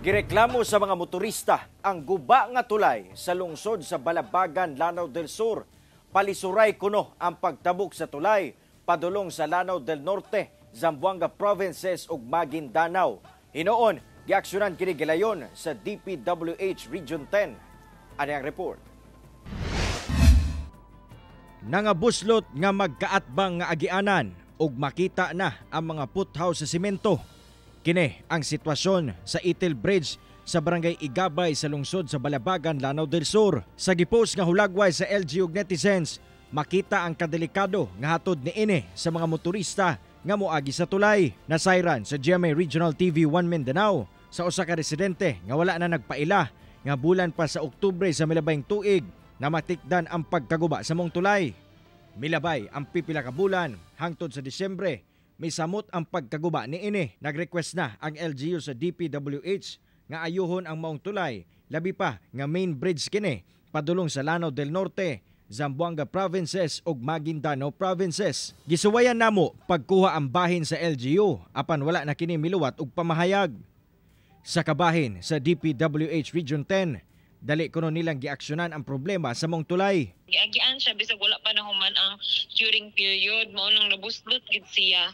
Gireklamo sa mga motorista ang guba nga tulay sa lungsod sa Balabagan, Lanao del Sur. Palisuray kuno ang pagtabok sa tulay padulong sa Lanao del Norte, Zamboanga Provinces ug Maguindanao. Hinuon, giaksyonan kini gilayon sa DPWH Region 10. Ani ang report. Nangabuslot nga magkaatbang nga agianan ug makita na ang mga puthaw sa simento. Kini ang sitwasyon sa Itil Bridge sa Barangay Igabay sa lungsod sa Balabagan, Lanao del Sur. Sa gipost nga hulagway sa LGU ug netizens, makita ang kadelikado nga hatod niini sa mga motorista nga moagi sa tulay. Nasayran sa GMA Regional TV 1 Mindanao sa usa ka residente nga wala na nagpaila nga bulan pa sa Oktubre sa milabayng tuig na matikdan ang pagkaguba sa maong tulay. Milabay ang pipila ka bulan hangtod sa Disyembre, misamot ang pagkaguba niini. Nag-request na ang LGU sa DPWH nga ayuhon ang maong tulay, labi pa nga main bridge kini padulong sa Lanao del Norte, Zamboanga Provinces ug Maguindanao Provinces. Gisuwayan namo pagkuha ang bahin sa LGU apan wala na kini miluwat og pamahayag. Sa kabahin sa DPWH Region 10, dali kuno nilang giaksyonan ang problema sa maong tulay. Giagian siya bisag wala pa nahuman ang curing period, mao nang nabuslot gid siya.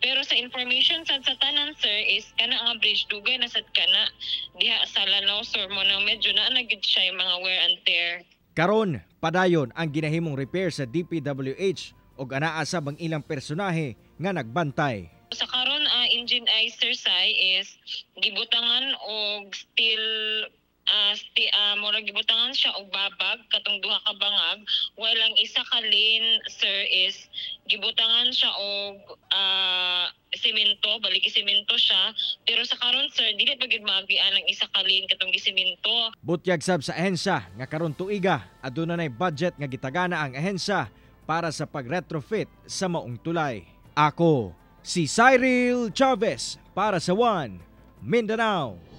Pero sa information sad sa tanan, sir, is kana nga bridge dugay na sad kana diha sa Lanao Sur, mao nang medyo naa na gid siya yung mga wear and tear. Karon, padayon ang ginahimong repair sa DPWH ug anaa sab ang ilang personahe nga nagbantay. Sa karon engine ay, sir, sai is gibutangan og steel, murag gibutangan siya og babag, katong duha ka bangag, while ang isa ka lane, sir, is gibutangan siya og semento, balik semento siya. Pero sa karon, sir, dili pa gyud maagian ang isa ka lane katong gisemento. Butyag sab sa ahensya nga karon tuiga aduna nay budget nga gitagana ang ahensya para sa pag-retrofit sa maong tulay. Ako si Cyril Chavez para sa One Mindanao.